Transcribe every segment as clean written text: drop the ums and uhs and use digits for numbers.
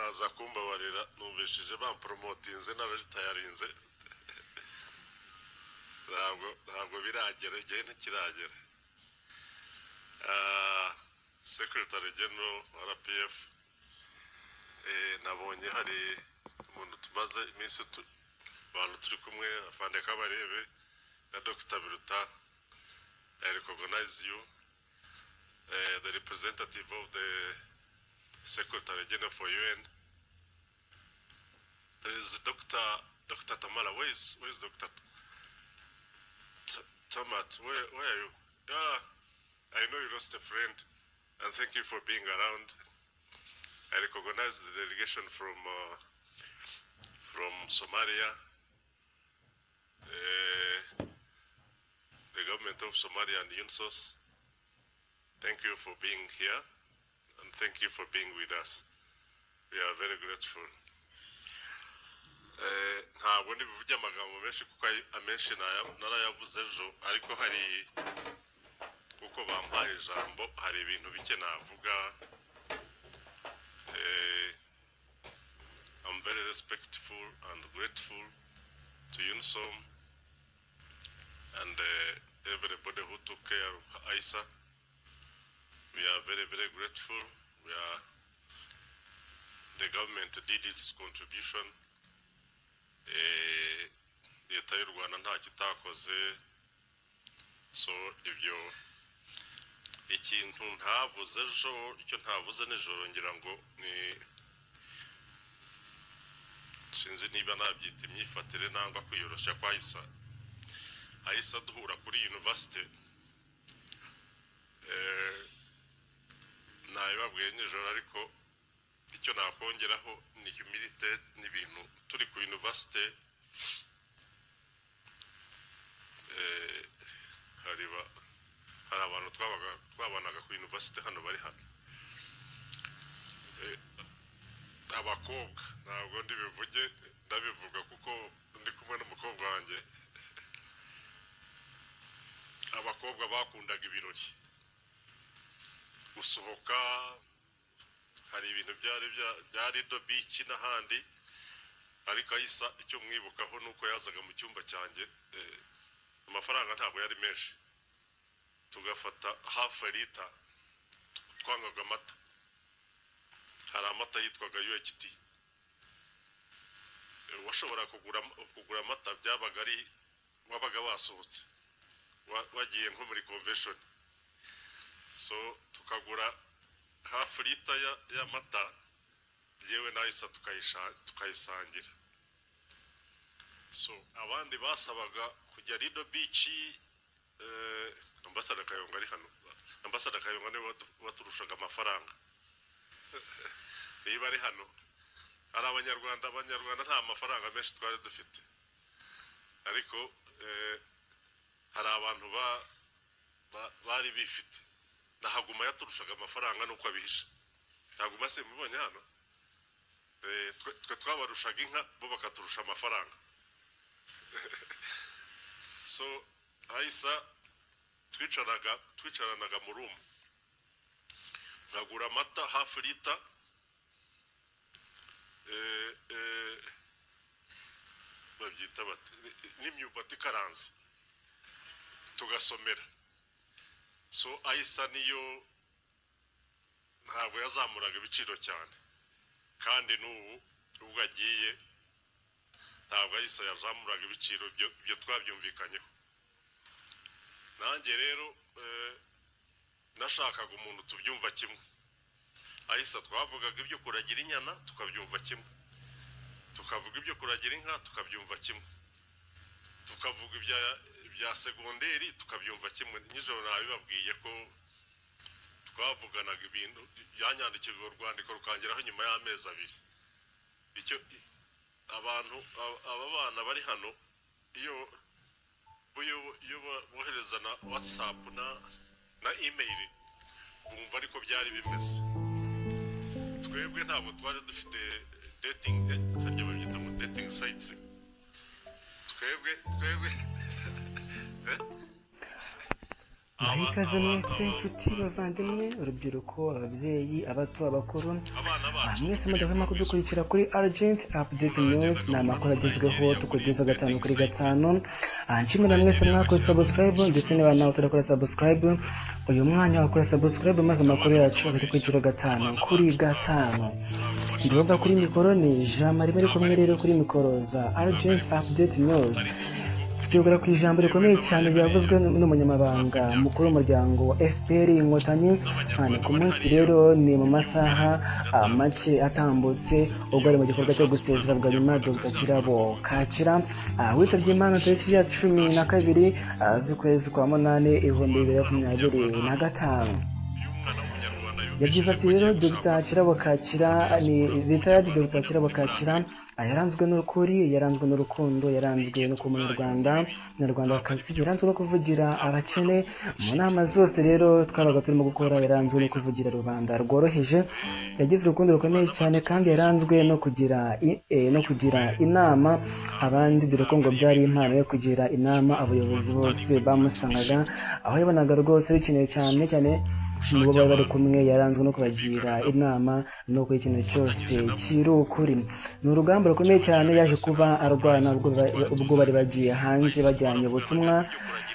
Muraza kumbabarira, numvishije bamporomotinze nararitayarinze. Ntabwo biragera igihe, ntikiragera. Secretary General RPF, nabonye hari umuntu tumaze iminsi abantu turi kumwe, afande Kabarebe na Dr. Biruta. I recognize you, the representative of the Secretary General for UN. There is Dr. Tamala. Where is Dr. Tamat? Where are you? Yeah, I know you lost a friend, and thank you for being around. I recognize the delegation from Somalia, the government of Somalia and UNSOS. Thank you for being here, and thank you for being with us. We are very grateful. Ntabwo ndibuvuge amagambo menshi kuko amenshi narayavuze ejo, ariko hari kuko bampaye ijambo, hari ibintu bike navuga. I'm very respectful and grateful to UNSOM and everybody who took care of Aisa. We are very, very grateful. We are the government did its contribution. Leta y'u Rwanda ntacyo itakoze. So ibyo ikintu ntavuze ejo, icyo ntavuze nijoro, ngira ngo ni, sinzi niba nabyita imyifatire nangwa kwiyoroshya kwa Aisa. Aisa duhura kuri university, nabibabwiye nijoro, ariko icyo nakongeraho ni humility n'ibintu turi ku university. Hari abantu twabaga twabanaga ku university hano, bari hano, abakobwa. Ntabwo ndibivuge, ndabivuga kuko ndi kumwe n'umukobwa wanjye. Abakobwa bakundaga ibirori, gusohoka. Hari ibintu byari bya Lido Beach n'ahandi, ariko Aisa icyo mwibukaho ni uko yazaga mu cyumba cyanjye. Amafaranga ntabwo yari menshi, tugafata hafi lita. Twangaga amata, hari amata yitwaga UHT. Washobora kugura amata byabaga ari wabaga wasohotse, wagiye nko muri convention. So tukagura hafi lita y'amata, yewe n'Aisa tukayisangira. So abandi basabaga kujya Lido Beach. Ambassador Kayonga ari hano. Ambassador Kayonga niwe waturushaga amafaranga, niba ari hano. Hari abanyarwanda nta mafaranga menshi twari dufite, ariko hari abantu bari bifite. Na Haguma yaturushaga amafaranga nuko abihisha. Haguma simubonye hano. Twe twabarushaga inka, bo bakaturusha amafaranga. So Aisa twicaranaga mu room, nkagura amata hafi lita, babyita bate, n'imyumbati ikaranze, tugasomera. So Aisa niyo ntabwo yazamuraga ibiciro cyane, kandi n'ubu ubwo agiye ntabwo Aisa yazamuraga ibiciro. Ibyo twabyumvikanyeho. Nanjye rero nashakaga umuntu tubyumva kimwe. Aisa twavugaga ibyo kuragira inyana tukabyumva kimwe, tukavuga ibyo kuragira inka tukabyumva kimwe, tukavuga ibya segonderi tukabyumva kimwe. Nijoro nabibabwiye ko twavuganaga ibintu byanyandikirwa, urwandiko rukangeraho nyuma y'amezi 2. Icyo abantu aba bana bari hano, iyo bohereza na WhatsApp na email bumva, ariko byari bimeze. Twebwe ntabwo twari dufite dating, harya babyita ngo dating sites. Twebwe Mbahe ikaze mwese nshuti bavandimwe, urubyiruko, ababyeyi, abato, abakuru, Abana bacu mwese mudahwema kudukurikira kuri Urgent Update News. Ni amakuru agezweho tukugezaho gatanu kuri gatanu. Nshimira mwese mwakoze subscribe, ndetse niba nawe utarakora subscribe, uyu mwanya wakora subscribe maze amakuru yacu akadukurikira gatanu kuri gatanu. Ndibuka kuri mikoro ni Jean Marie, bari kumwe rero kuri mikoro za Urgent Update News. Tuyobora ku ijambo rikomeye cyane ryavuzwe n'umunyamabanga mukuru w'umuryango wa FPR Inkotanyi. Ni ku munsi rero, ni mu masaha make atambutse, ubwo ari mu gikorwa cyo gusezera bwa nyuma Dr Kirabo Kakira, witabye Imana tariki ya 12 z'ukwezi kwa munani 2025. Iyo umwana w'umunyarwanda Yagize ati rero Dr Kirabo Kakira ni retired Dr Kirabo Kakira, yaranzwe n'ukuri, yaranzwe n'urukundo, yaranzwe no kuba umunyarwanda, umunyarwandakazi, yaranzwe no kuvugira abakene mu nama zose rero twabaga turimo gukora, yaranzwe no kuvugira rubanda rworoheje, yagize urukundo rukomeye cyane kandi yaranzwe no kugira inama abandi, dore ko ngo byari impano yo kugira inama abayobozi bose bamusangaga aho yabonaga rwose bikenewe, cyane cyane nibo bari bari kumwe. Yaranzwe no kubagira inama no kuri ikintu cyose kiri ukuri. Ni urugamba rukomeye cyane yaje kuba arwana ubwo bari bagiye hanze bajyanye ubutumwa,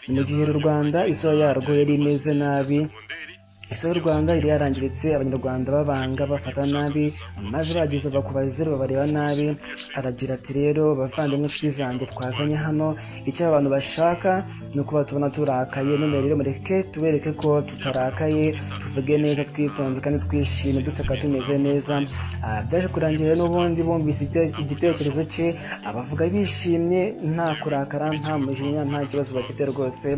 ni mu gihe u Rwanda isura yarwo yari imeze nabi. Isura y'u Rwanda yari yarangiritse, abanyarwanda babanga, bafata nabi, maze bageze bakuba zero, babareba nabi. Aragira ati rero bavandimwe, inshuti zanjye twazanye hano, icyo abantu bashaka ni uko batubona turakaye. None rero mureke tubereke ko tutarakaye, tuvuge neza twitonze kandi twishimye, duseka tumeze neza. Byaje kurangira n'ubundi bumvise igitekerezo cye, abavuga bishimye, nta kurakara, nta mujinya, nta kibazo bafite rwose.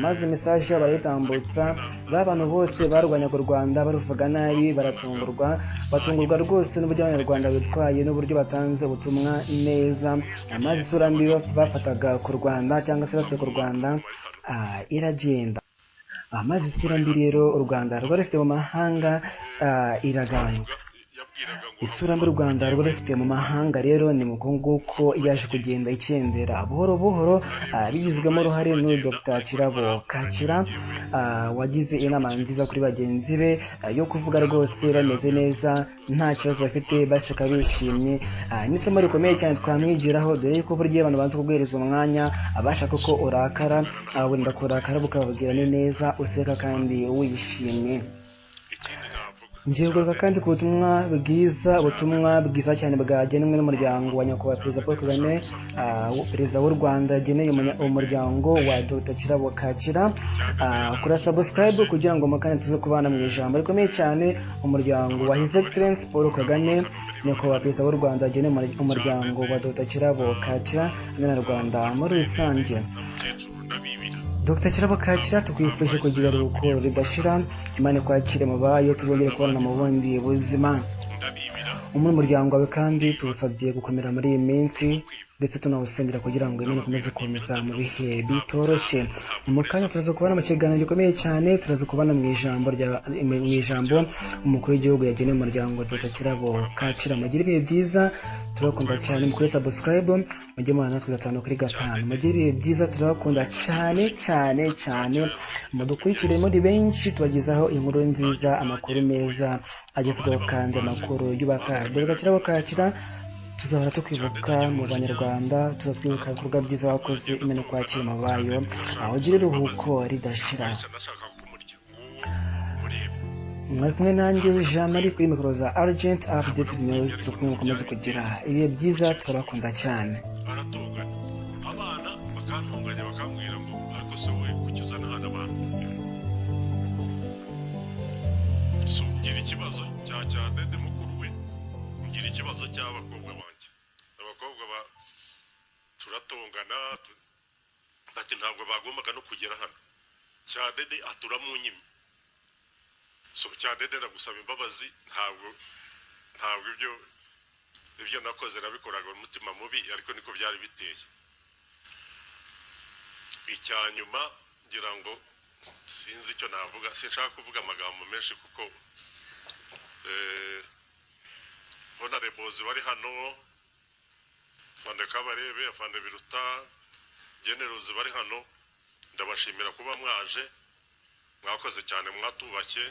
Maze message barayitambutsa, ba bantu bose barwanyaga u Rwanda baruvuga nabi baratungurwa, batungurwa rwose n'uburyo abanyarwanda bitwaye n'uburyo batanze ubutumwa neza, maze isura mbi bafataga ku Rwanda cyangwa se bafite ku Rwanda iragenda. Maze isura mbi rero u Rwanda rwari rufite mu mahanga iragabanyuka. Yabwiraga ngo Isura mbi u Rwanda rwari rufite mu mahanga rero ni mu nguko yaje kugenda ikendera buhoro buhoro, bigizwemo uruhare n'uyu Dr Kirabo Kakira, wagize inama nziza kuri bagenzi be, yo kuvuga rwose bameze neza, nta kibazo bafite, baseka bishimye. N'isomo rikomeye cyane twamwigiraho, dore yuko burya iyo abantu banza kuguhereza umwanya abashaka ko urakara, wenda kurakara bukababwira ni neza, useka kandi wishimye. Ikindi navuga Ngiye kugaruka kandi ku butumwa bwiza, ubutumwa bwiza cyane bwagenwe n'umuryango wa nyakubahwa Perezida Paul Kagame, Perezida w'u Rwanda, yageneye umuryango wa Dr Kirabo Kakira. Kora subscribe kugira ngo mukanya tuze kubana mu ijambo rikomeye cyane umuryango wa His Excellence Paul Kagame, nyakubahwa Perezida w'u Rwanda, yageneye umuryango wa Dr Kirabo Kakira n'Abanyarwanda muri rusange. Na mukecuru ndabibira. Dr Kirabo Kakira, tukwifuje kugira iruhuko ridashira, Imana ikwakire mu bayo, tuzongere kubona mu bundi buzima. Ndabibira. Umuryango wawe kandi tuwusabye gukomera muri iyi minsi, ndetse tunawusengera kugira ngo Imana ikomeze gukomeza mu bihe bitoroshye. Mu kanya turaza kubona mu kiganiro gikomeye cyane, turaza kubona mu ijambo umukuru w'igihugu yageneye umuryango Dr Kirabo Kakira. Mugire ibihe byiza, turabakunda cyane. Mukore subscribe, mujye mubana natwe gatanu kuri gatanu. Mugire ibihe byiza, turabakunda cyane cyane cyane. Mudukurikire muri benshi, tubagezaho inkuru nziza, amakuru meza agezweho kandi amakuru yubaka. Dr Kirabo Kakira, tuzahora tukwibuka mu banyarwanda, tuzatwibuka ibikorwa byiza wakoze. Imana ikwakire mu bayo, aho ugire iruhuko ridashira. Wese nashaka kumurya nguwo murebe. Mwari kumwe nanjye Jean Marie kuri mikoro za Urgent Updated News. Turi kumwe, mukomeze kugira ibihe byiza, turabakunda cyane. Baratongana, abana bakantonganya, bakambwira ngo ariko se wowe kuki uzana hano abantu? So ngira ikibazo cya dede mukuru we, ngira ikibazo cy'abakobwa banjye, abakobwa ba turatongana, bati ntabwo bagombaga no kugera hano. Cya dede aturamunyimye. So cya dede ndagusaba imbabazi, ntabwo ibyo nakoze nabikoraga umutima mubi, ariko niko byari biteye. Icya nyuma ngira ngo sinzi icyo navuga, sinshaka kuvuga amagambo menshi kuko honorables bari hano, afande Kabarebe, afande Biruta, generals bari hano, ndabashimira kuba mwaje. Mwakoze cyane, mwatubashye,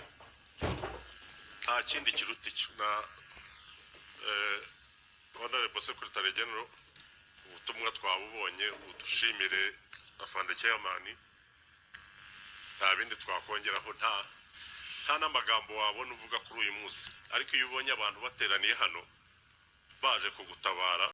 nta kindi kiruta icyo. Na Honorable Secretary General, ubutumwa twabubonye, udushimire afande chairman. Nta bindi twakongeraho, nta n'amagambo wabona uvuga kuri uyu munsi, ariko iyo ubonye abantu bateraniye hano baje kugutabara.